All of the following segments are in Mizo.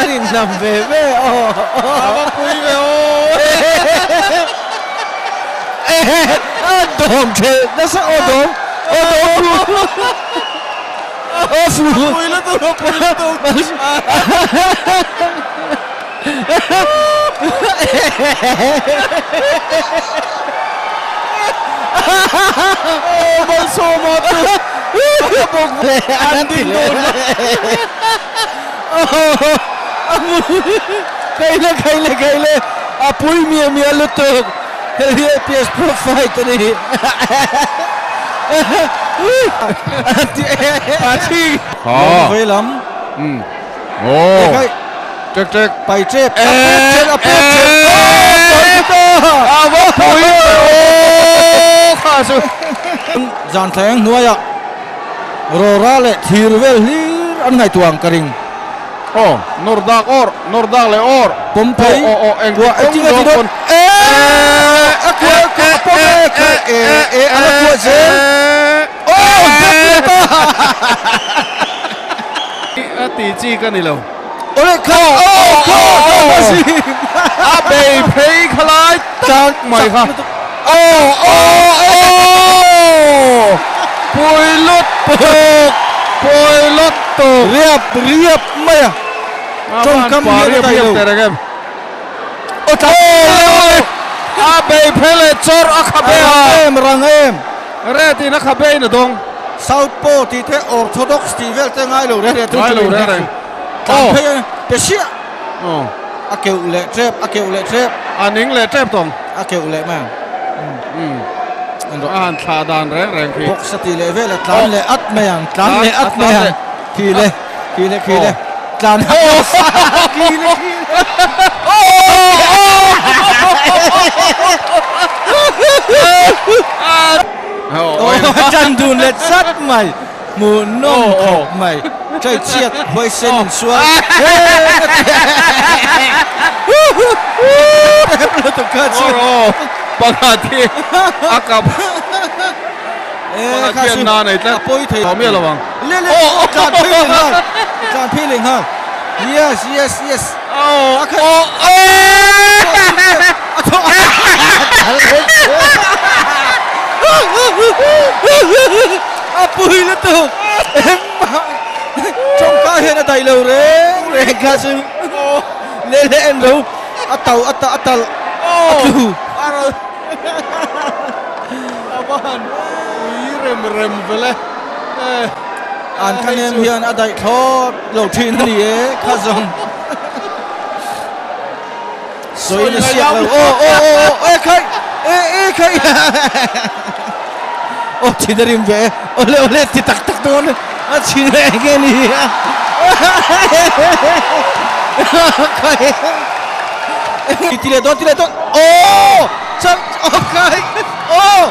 An innam ve ve aw. A va pui ve aw. A dawm thelh nasa aw dawm aw dawm fu aw fu. A pui lutuk a pui lutuk. Aw Malsawma chu a bawk an ding dawn lo. Khaile khaile khaile a pui miah miah lutuk hei hi APS Pro Fight a ni. Ha. Vei lam. Aw. Tek tek. Pai tep. A put chen a put chen. A va pui ve aw kha chu. Zan thleng hnuaiah Rora leh thir vel hlir an ngaihtuah ang ka ring. Aw, nawr dak awr, nawr dak leh awr. Pawm phei. Aw aw engtik Kua kawng engtinge zawng ti dawn? pawn. E a kua a kua a pawm e kha e e a la kua zel. Aw zep leh ta. A ti chi ka ni lo. Awle kha aw kha kha kha si. A bei phei kha lai tak mai kha. Aw aw aw pui lut tuk pui lut tuk. Riap riap mai a. Tawngkam hian a dai lo. Aw tla A bei phei leh chawrh a kha be a. Rang em rang em. Red in a kha be in a dawng. Southpaw tih te Orthodox tih vel te ngai lo reng reng Ngai lo reng reng. Tlan phei a pe siah. A keuh leh tep a keuh leh tep. A ning leh tep tawng. A keuh leh mai ang. A han thlah dan reng reng khi. Box a tih leh vel a tlan leh at mai ang tlan leh at mai ang. Khi le khi le khi le tlan khi le khi le. Chan dun let sat mai hmuhnawm khawp mai trai chhiat huaisen in sual Pakhat hi a kap pakhat hian na nei tlat a awm lo ang. Tlan phei leh nghal tlan phei leh nghal yes yes yes A pui lutuk engmah tawngka hian a daih lo reng reng kha chu leh leh en lo a tau a ta a talh a tlu A va han pui rem rem vele An kha nem hian a daih thlawt lo thin a ni e kha zawng. Sawi na siak lo aw aw aw aw e khai e e khai aw thin a rim ve e awle awle ti tak tak dawn a chhin e enge ni khai ti leh dawn ti leh dawn aw chal aw khai aw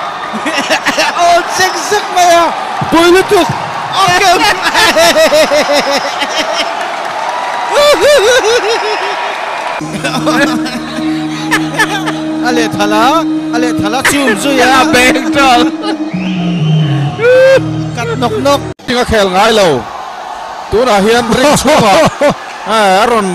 aw zek zek mai a pui lutuk aw A leh thala, a leh thala chum zui a. A beng tal. Kat nawk nawk. Ding a khel ngai lo. Tunah hian ring chhungah a rawn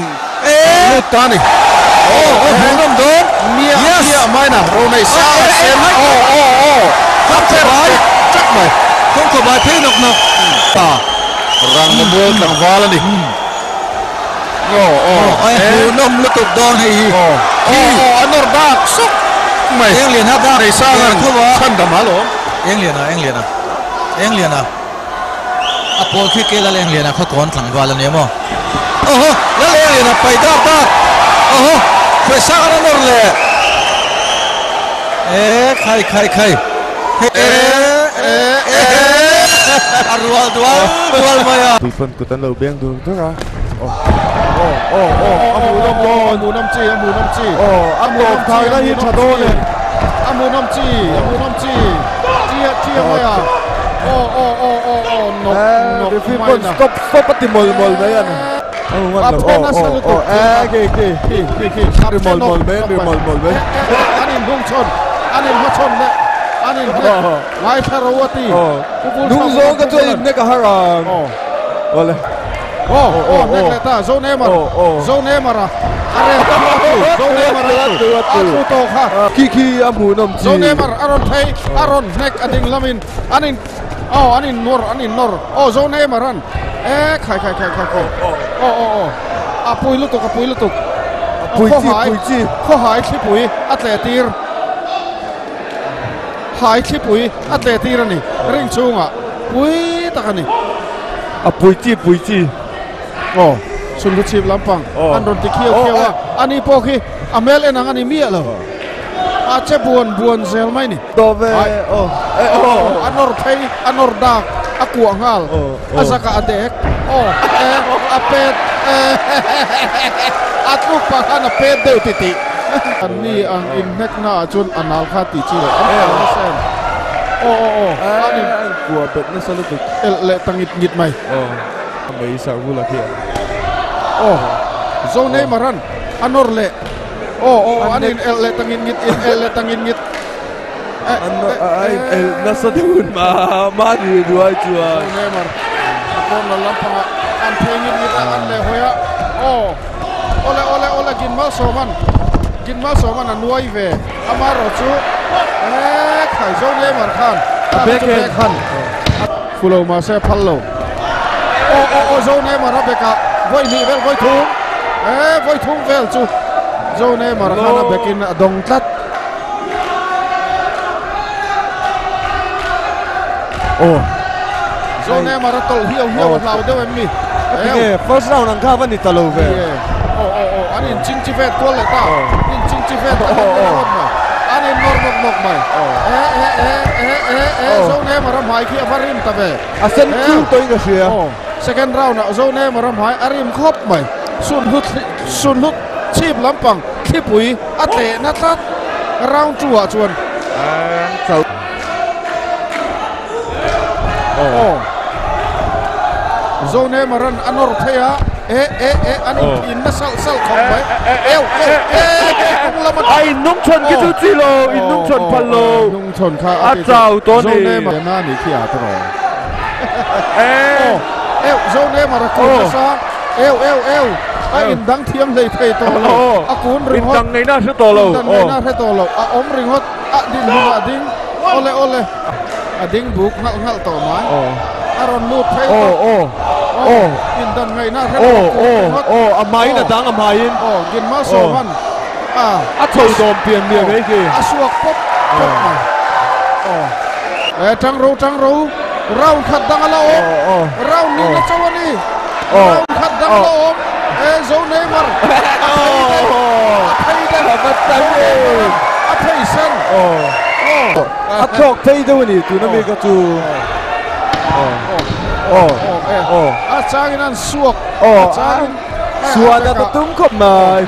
lut ta a ni. Aw, aw, hmuhnawm dawn. Miah miah mai na, Ronei sang a sen. Aw, aw, aw. Kawngkhawh bai. Chak mai. Kawngkhawh bai phei nawk nawk. Ta. Rangna mual tlangval a ni. Aw aw Aw hmuhnawm lutuk dawn hei hi. Aw aw a nawr dak sawk mai. Eng lian a dak Nei sang an chhan dam a lawm. Eng lian a eng lian a eng lian a a pawl khi ke lal eng lian a khaw kawn tlangval a nia maw. Awhaw lal eng lian a pai dak dak awhaw khawi sang an a nawr le e khai khai khai hei e e e a rual dual dual mai a. Tuipawn kut an lo beng dur dur a. Aw aw aw aw a hmuhnawm dawn. A hmuhnawm chi a hmuhnawm chi. Aw a tawp thaina hi tha dawn e. A hmuhnawm chi a hmuhnawm chi. Chia chia mai a. Aw aw aw aw aw nawk nawk Referee mai pawn na. stop stop a ti mawlh mawlh mai a ni. A then nasa lutuk. Aw khi khi khi khi khi. Ri mawlh mawlh mai ri mawlh mawlh mai. An inhungchhawn an inhmachhawn leh an inhnek ngaithla ro a ti. Hnung zawng ka chuan inhnek a har ang. Awle. Aw aw hnek leh ta Zo Neymar Zo Neymar a a rel ta a tlu Zo Neymar a tlu a tlu tawh kha. Khi khi a hmuhnawm chi. Zo Neymar a rawn phei a rawn hnek a ding lamin an in aw an in nawr an in nawr aw Zo Neymar an e khai khai khai khai khai aw aw aw a pui lutuk a pui lutuk pui chi pui chi khawhai thlipui a tle tir hai thlipui a tle tir a ni ring chhungah pui tak a ni. A pui chi pui chi. Aw chhun chhip lampang an rawn ti khiau khiau a ani pawh khi a hmel en ang a ni miah lo a che buan buan zel mai ni. Daw ve aw aw a nawr phei a nawr dak a kuah nghal a zakah a dek aw e a pet e a tluk pah khan a pet deuh titih. An ni ang inhnek naah chuan a nal kha tih chi loh an phal nasa em aw aw aw an in kuah bet nasa lutuk elh leh ta ngit ngit mai. Aw a mei sak bula khi aw zo nei maran a nawr leh aw aw an in elh leh ta ngit ngit in elh leh ta ngit ngit an a in elh nasa deuh in ma mahni ruai chuan zo nei mar a corner lampangah an phei ngit ngit a an leh hawi a aw. Awle awle awle Ginmalsawman Ginmalsawman a nuai ve amaherawh chu eee khai zo Neymar khan a bek khan fulo mahse a phal lo aw aw aw zo Neymar a bek ah vawi hnih vel vawi thum eee vawi thum vel chu zo Neymar khan a bek in a dawng tlat. Aw Zo Neymar a tawlh hiau hiau a hlau deuh em mi? Tinge first round ang kha va ni ta lo ve. Aw aw aw an in ching chi vet kual leh ta. In ching chi vet an in nawr mai. An in nawr nawk nawk mai. E e e e e e Zo Neymar a hmai khi a va rim ta ve. A sen chu tawhin ka hria. Aw second round ah Zo Neymar a hmai a rim khawp mai. Sunhlu sunhlu chhip lampang thlipui a tlehna tlat round 2 ah chuan. Aw Zo Neymaran a nawr phei a e e e an in na salh salh khawp mai eu eu e hnung lam a in nung chhawn khi chu chi lo in nung chhawn phal lo nung chhawn kha a chau tawh ni Zo Neymar na ni khi a tawh e eu Zo Neymar a kun nasa eu eu eu a in dang thiam hlei thei tawh lo a kun ringawt in dang ngei na hre tawh lo in dang ngei na hre tawh lo a awm ringawt A din hmunah a ding, awle awle, a ding buk nghalh nghalh tawh mai. A rawn lut phei tawh. Aw, indan ngaihna a hre lo a kun ringawt. Aw, a hmaiin a dang a hmaiin. Aw, Ginmal Sawman a. A chho dawm pian miah mai khi. A suak pawp pawp mai. Aw, e tang ro tang ro, round khat dang a la awm. Round ni na chauh a ni. Round khat dang a la awm. E zo Neymar a phei daih a phei daih a zo Neymar a phei san aw a thlawk phei deuh a ni tuna mi kha chu aw aw a changin an suak a changin suan a tum khawp mai.